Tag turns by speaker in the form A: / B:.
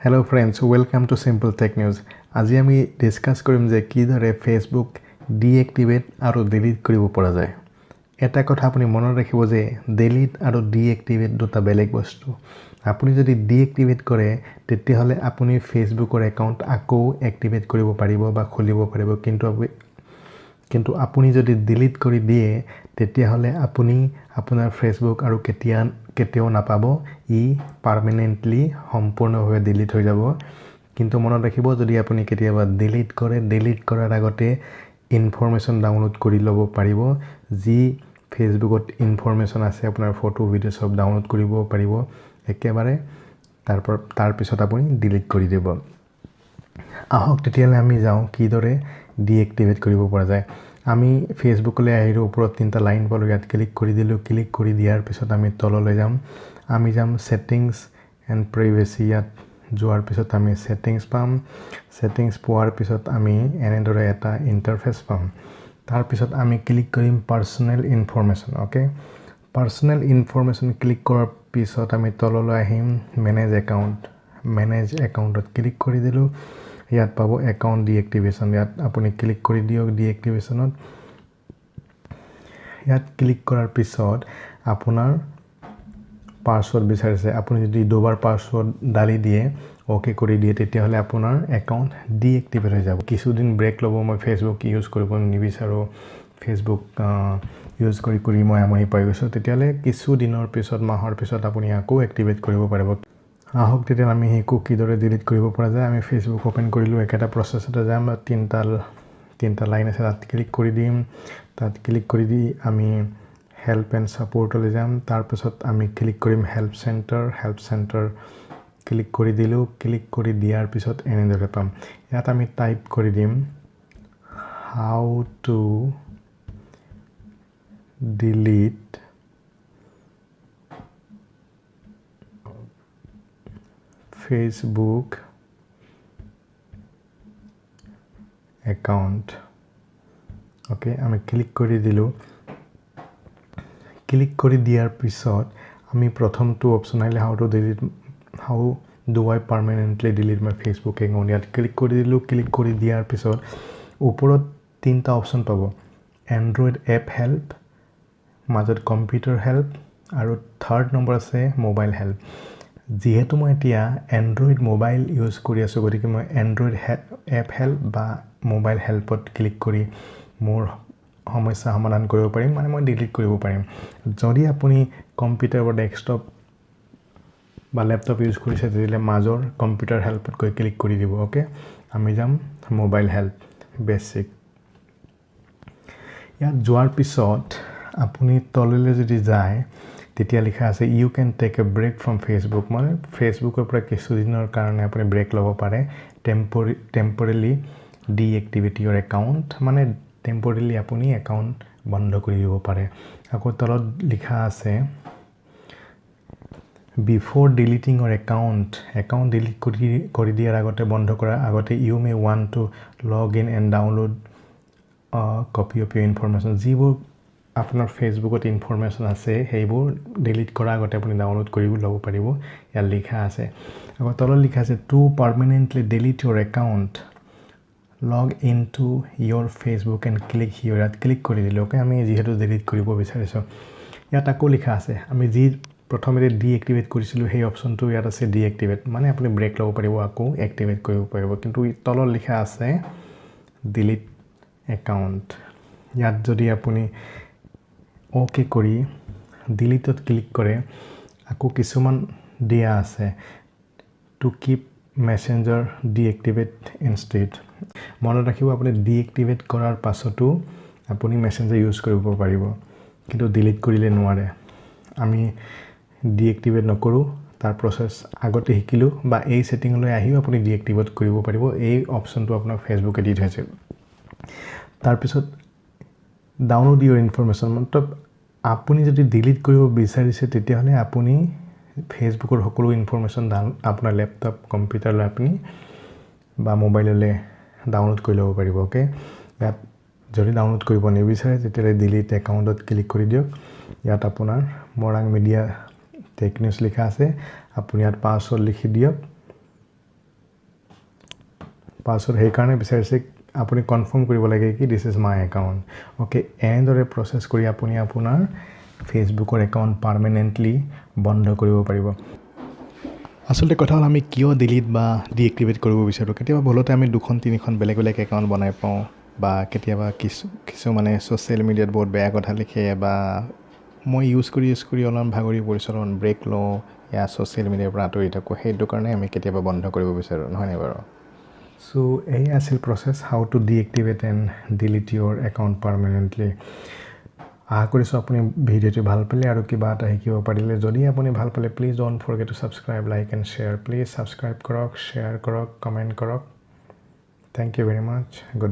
A: Hello friends, welcome to Simple Tech News. আজি আমি discuss কৰিম যে কিদৰে ফেচবুক ডিএক্টিভেট আৰু ডিলিট কৰিব পৰা যায়। এটা কথা আপুনি মনত ৰাখিব যে ডিলিট আৰু ডিএক্টিভেট দুটা বেলেগ বস্তু। আপুনি যদি ডিএক্টিভেট কৰে তেতিয়াহ'লে আপুনি ফেচবুকৰ একাউণ্ট আকৌ এক্টিভেট কৰিব পাৰিব বা খুলিব পাৰিব, কিন্তু আপুনি যদি ডিলিট কৰি দিয়ে তেতিয়াহ'লে আপুনি আপোনাৰ ফেচবুক আৰু কেতিয়াও নাপাব, ই পাৰ্মানেণ্টলি সম্পূৰ্ণভাৱে ডিলিট হৈ যাব। কিন্তু মনত ৰাখিব, যদি আপুনি কেতিয়াবা ডিলিট কৰে, ডিলিট কৰাৰ আগতে ইনফৰ্মেশ্যন ডাউনলোড কৰি ল'ব পাৰিব। যি ফেচবুকত ইনফৰ্মেশ্যন আছে, আপোনাৰ ফটো ভিডিঅ' চব ডাউনলোড কৰিব পাৰিব একেবাৰে, তাৰপিছত আপুনি ডিলিট কৰি দিব। আহক তেতিয়াহ'লে আমি যাওঁ কিদৰে ডিএক্টিভেট কৰিব পৰা যায়। আমি ফেচবুকলৈ আহিলোঁ, ওপৰত তিনিটা লাইন পালোঁ, ইয়াত ক্লিক কৰি দিলোঁ। ক্লিক কৰি দিয়াৰ পিছত আমি তললৈ যাম, আমি যাম ছেটিংছ এণ্ড প্ৰাইভেচি। ইয়াত যোৱাৰ পিছত আমি ছেটিংছ পাম। ছেটিংছ পোৱাৰ পিছত আমি এনেদৰে এটা ইণ্টাৰফেচ পাম। তাৰপিছত আমি ক্লিক কৰিম personal information. Okay, personal information click কৰাৰ পিছত আমি তললৈ আহিম, মেনেজ একাউণ্ট। মেনেজ একাউণ্টত ক্লিক কৰি দিলোঁ। ইয়াত পাব একাউণ্ট ডিএক্টিভেশ্যন, ইয়াত আপুনি ক্লিক কৰি দিয়ক ডিএক্টিভেশ্যনত। ইয়াত ক্লিক কৰাৰ পিছত আপোনাৰ পাছৱৰ্ড বিচাৰিছে। আপুনি যদি দুবাৰ পাছৱৰ্ড ডালি দিয়ে, অ'কে কৰি দিয়ে, তেতিয়াহ'লে আপোনাৰ একাউণ্ট ডিএক্টিভেট হৈ যাব। কিছুদিন ব্ৰেক ল'ব, মই ফেচবুক ইউজ কৰিব নিবিচাৰোঁ, ফেচবুক ইউজ কৰি কৰি মই আমনি পাই গৈছোঁ, তেতিয়াহ'লে কিছুদিনৰ পিছত, মাহৰ পিছত আপুনি আকৌ এক্টিভেট কৰিব পাৰিব। আহক তেতিয়াহ'লে আমি শিকোঁ কিদৰে ডিলিট কৰিব পৰা যায়। আমি ফেচবুক অ'পেন কৰিলোঁ, একেটা প্ৰচেছতে যাম। তিনিটা লাইন আছে, তাত ক্লিক কৰি দিম। তাত ক্লিক কৰি দি আমি হেল্প এণ্ড ছাপোৰ্টলৈ যাম। তাৰপিছত আমি ক্লিক কৰিম help centre. Help centre click কৰি দিলোঁ। ক্লিক কৰি দিয়াৰ পিছত এনেদৰে পাম। ইয়াত আমি টাইপ কৰি দিম how to delete Facebook account. Okay, আমি ক্লিক কৰি দিলোঁ। ক্লিক কৰি দিয়াৰ পিছত আমি প্ৰথমটো অপশ্যন আহিলে how do I permanently delete my Facebook account, ইয়াত ক্লিক কৰি দিলোঁ। ক্লিক কৰি দিয়াৰ পিছত ওপৰত তিনিটা অপশ্যন পাব, এণ্ড্ৰইড এপ হেল্প, মাজত কম্পিউটাৰ হেল্প আৰু থাৰ্ড নম্বৰ আছে মোবাইল হেল্প। যিহেতু মই এতিয়া এণ্ড্ৰইড মোবাইল ইউজ কৰি আছোঁ, গতিকে মই এণ্ড্ৰইড এপ হেল্প বা মোবাইল হেল্পত ক্লিক কৰি মোৰ সমস্যা সমাধান কৰিব পাৰিম, মানে মই ডিলিট কৰিব পাৰিম। যদি আপুনি কম্পিউটাৰ বা ডেস্কটপ বা লেপটপ ইউজ কৰিছে, তেতিয়াহ'লে মাজৰ কম্পিউটাৰ হেল্পত গৈ ক্লিক কৰি দিব। অ'কে, আমি যাম মোবাইল হেল্প বেচিক। ইয়াত যোৱাৰ পিছত আপুনি তললৈ যদি যায় তেতিয়া লিখা আছে you can take a break from Facebook, মানে ফেচবুকৰ পৰা কিছুদিনৰ কাৰণে আপুনি ব্ৰেক ল'ব পাৰে। টেম্পৰেলি ডিএক্টিভেট your account, মানে টেম্পৰেলি আপুনি একাউণ্ট বন্ধ কৰি দিব পাৰে। আকৌ তলত লিখা আছে before deleting your account, account delete কৰি দিয়াৰ আগতে, বন্ধ কৰাৰ আগতে you may want to log in and download copy of your information. যিবোৰ আপোনাৰ ফেচবুকত ইনফৰ্মেশ্যন আছে সেইবোৰ ডিলিট কৰাৰ আগতে আপুনি ডাউনলোড কৰি ল'ব পাৰিব, ইয়াত লিখা আছে। আকৌ তলত লিখা আছে to permanently delete your account log in to your Facebook and click here, ইয়াত ক্লিক কৰি দিলোঁ। অ'কে, আমি যিহেতু ডিলিট কৰিব বিচাৰিছোঁ। ইয়াত আকৌ লিখা আছে আমি যি প্ৰথমতে ডিএক্টিভেট কৰিছিলোঁ সেই অপশ্যনটো ইয়াত আছে ডিএক্টিভেট, মানে আপুনি ব্ৰেক ল'ব পাৰিব, আকৌ এক্টিভেট কৰিব পাৰিব। কিন্তু তলত লিখা আছে ডিলিট একাউণ্ট। ইয়াত যদি আপুনি অ'কে কৰি ডিলিটত ক্লিক কৰে, আকৌ কিছুমান দিয়া আছে to keep Messenger deactivate instead. মনত ৰাখিব, আপুনি ডিএক্টিভেট কৰাৰ পাছতো আপুনি মেছেঞ্জাৰ ইউজ কৰিব পাৰিব, কিন্তু ডিলিট কৰিলে নোৱাৰে। আমি ডিএক্টিভেট নকৰোঁ, তাৰ প্ৰচেছ আগতে শিকিলোঁ, বা এই ছেটিঙলৈ আহিও আপুনি ডিএক্টিভেট কৰিব পাৰিব। এই অপশ্যনটো আপোনাক ফেচবুকে দি থৈছে। তাৰপিছত ডাউনলোড your information, মতলব আপুনি যদি ডিলিট কৰিব বিচাৰিছে তেতিয়াহ'লে আপুনি ফেচবুকৰ সকলো ইনফৰ্মেশ্যন আপোনাৰ লেপটপ কম্পিউটাৰলৈ আপুনি বা মোবাইললৈ ডাউনলোড কৰি ল'ব পাৰিব। অ'কে, ইয়াত যদি ডাউনলোড কৰিব নিবিচাৰে তেতিয়াহ'লে ডিলিট একাউণ্টত ক্লিক কৰি দিয়ক। ইয়াত আপোনাৰ মৰাং মিডিয়া টেক নিউজ লিখা আছে, আপুনি ইয়াত পাছৱৰ্ড লিখি দিয়ক। পাছৱৰ্ড সেইকাৰণে বিচাৰিছে, আপুনি কনফাৰ্ম কৰিব লাগে কি this is my account, okay? এনেদৰে প্ৰচেছ কৰি আপুনি আপোনাৰ ফেচবুকৰ একাউণ্ট পাৰ্মানেণ্টলি বন্ধ কৰিব পাৰিব। আচলতে কথা হ'ল, আমি কিয় ডিলিট বা ডিএক্টিভেট কৰিব বিচাৰোঁ? কেতিয়াবা ভুলতে আমি দুখন তিনিখন বেলেগ বেলেগ একাউণ্ট বনাই পাওঁ, বা কেতিয়াবা কিছুমানে ছ'চিয়েল মিডিয়াত বহুত বেয়া কথা লিখে, বা মই ইউজ কৰি অলপমান ভাগৰি পৰিছোঁ, অলপমান ব্ৰেক লওঁ, ইয়া ছ'চিয়েল মিডিয়াৰ পৰা আঁতৰি থাকোঁ, সেইটো কাৰণে আমি কেতিয়াবা বন্ধ কৰিব বিচাৰোঁ, নহয়নে বাৰু? চ' এই আছিল process how to deactivate and delete your account permanently. আশা কৰিছোঁ আপুনি ভিডিঅ'টো ভাল পালে আৰু কিবা এটা শিকিব পাৰিলে। যদি আপুনি ভাল পালে, please don't forget to subscribe, like and share. Please subscribe কৰক, শ্বেয়াৰ কৰক, কমেণ্ট কৰক। Thank you very much, good.